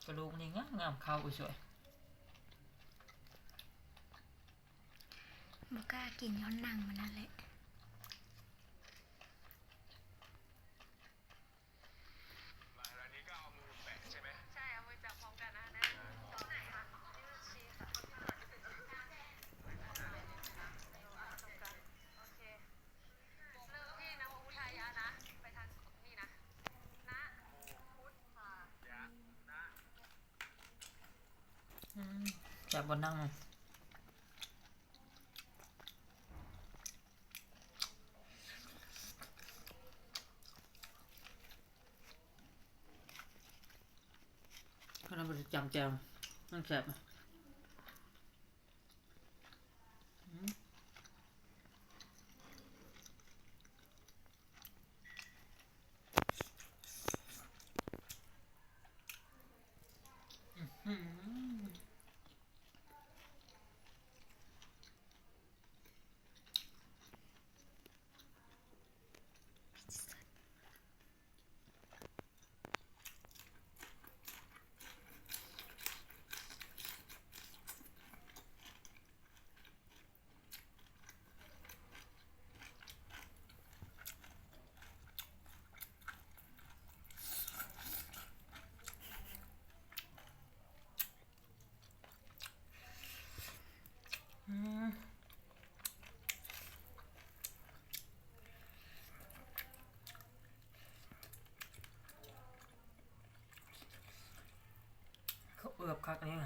ກະດູກນີ້ງາມໆ ຂາວສວຍ. ບໍ່ກ້າກິນ ຍ້ອນໜັງມັນນັ້ນແຫຼະ. ອືມ ແຊບບໍ່ໜັງ. ຄັນເຮົາບໍ່ໄດ້ຈ້ຳແຈ່ວ ມັນແຊບ. ເຂົາເອືອບຄັກນີ້.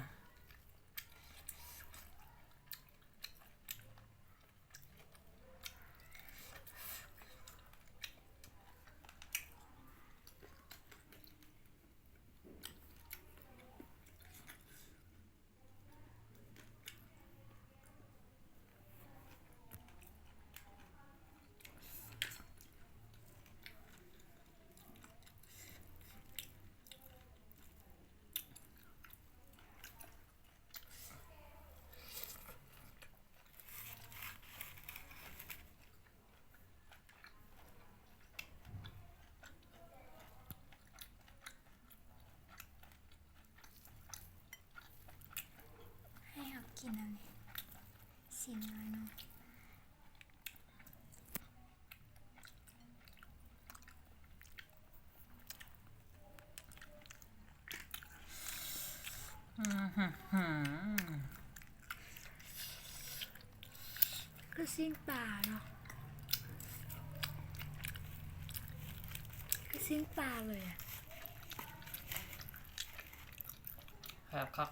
ໃຫ້ເຮົາກິນເອົານີ້ ຊິມເອົາເນາະ. ຄືຊີ້ນປາເນາະ ຄືຊີ້ນປາເລີຍອະ. ແຊບຄັກ.